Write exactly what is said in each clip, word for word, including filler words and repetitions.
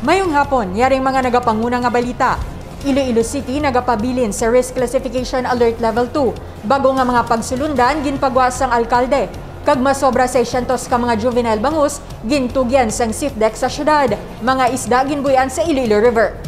Mayong hapon, yaring mga nagapanguna nga balita. Iloilo City nagapabilin sa Risk Classification Alert Level two. Bago nga mga pagsulundan ginpagwa sang alkalde, kag masobra seiscientos ka mga juvenile bangus gintugyan sang SIFDEC sa syudad. Mga isda ginbuy-an sa Iloilo River.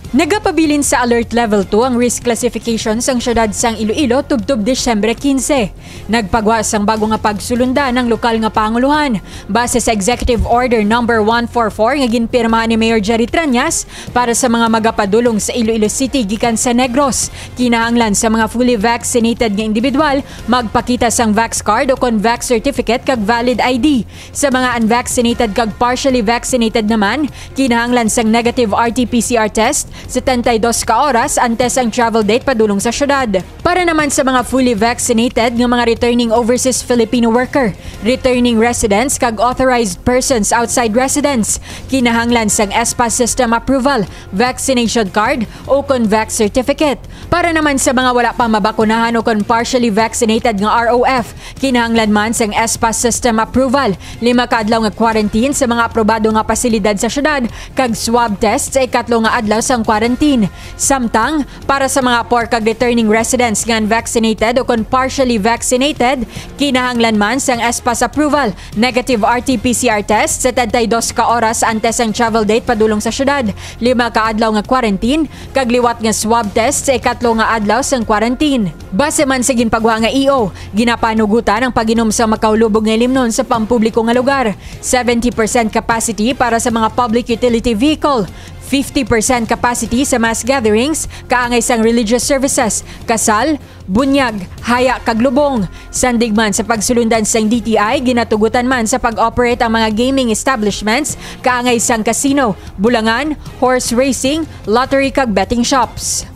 Nagapabilin sa Alert Level two ang risk classification sang syudad sang Iloilo tubtob Disyembre quince. Nagpagwa sang bago nga pagsulundan ang lokal nga panguluhan base sa Executive Order Number one four four nga ginpirmahan ni Mayor Jerry Treñas para sa mga magapadulong sa Iloilo City gikan sa Negros. Kinahanglan sa mga fully vaccinated nga individual magpakita sang Vax card o kon Vax certificate kag valid I D. Sa mga unvaccinated kag partially vaccinated naman, kinahanglan sang negative R T P C R test setenta y dos ka oras antes ang travel date padulong sa syudad. Para naman sa mga fully vaccinated nga mga returning overseas Filipino worker, returning residents kag authorized persons outside residence, kinahanglan sang S P A S system approval, vaccination card, o kon Vax certificate. Para naman sa mga wala pa mabakunahan o kon partially vaccinated nga R O F, kinahanglan man sang S P A S system approval, lima ka adlaw nga quarantine sa mga aprobado nga pasilidad sa syudad, kag swab test sa ikatlo nga adlaw sang quarantine. Samtang, para sa mga apor kag returning residents nga unvaccinated o kon partially vaccinated, kinahanglan man sang S P A S approval, negative R T P C R test setenta y dos ka oras antes ang travel date padulong sa syudad, lima ka adlaw nga quarantine, kag liwat nga swab test sa ikatlo nga adlaw sang quarantine. Base man sa ginpagwa nga E O, ginapanugutan ang pag-inom sa makaulubog nga ilimnon sa pampubliko nga lugar, seventy percent capacity para sa mga public utility vehicle, fifty percent capacity sa mass gatherings, kaangay sang religious services, kasal, bunyag, haya, kag lubong. Sandig man sa pagsulundan sang D T I, ginatugutan man sa pag-operate ang mga gaming establishments, kaangay sang casino, bulangan, horse racing, lottery, kag betting shops.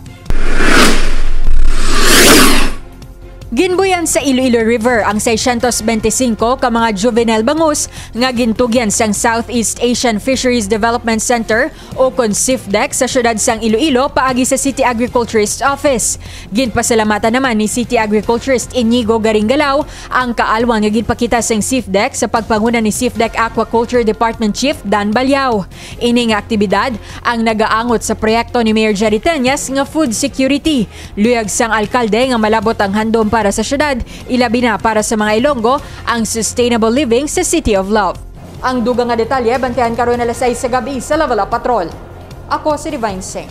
Ginbuy-an sa Iloilo River ang seiscientos bente singko ka mga juvenile bangus nga gintugyan sang Southeast Asian Fisheries Development Center o kon SIFDEC sa siyudad sang Iloilo paagi sa City Agriculturist Office. Ginpasalamatan naman ni City Agriculturist Inigo Garinggalao ang kaalwan nga ginpakita sang SIFDEC sa pagpanguna ni SIFDEC Aquaculture Department Chief Dan Balyao. Ini nga aktibidad ang nagaangot sa proyekto ni Mayor Jerry Teñas nga food security. Luyag sang alkalde nga malabot ang handom para sa syudad, ilabi na para sa mga Ilonggo, ang sustainable living sa City of Love. Ang dugang nga detalye, bantayan karon alas sais sa gab-i sa Level Up Patrol. Ako si Divine Singh.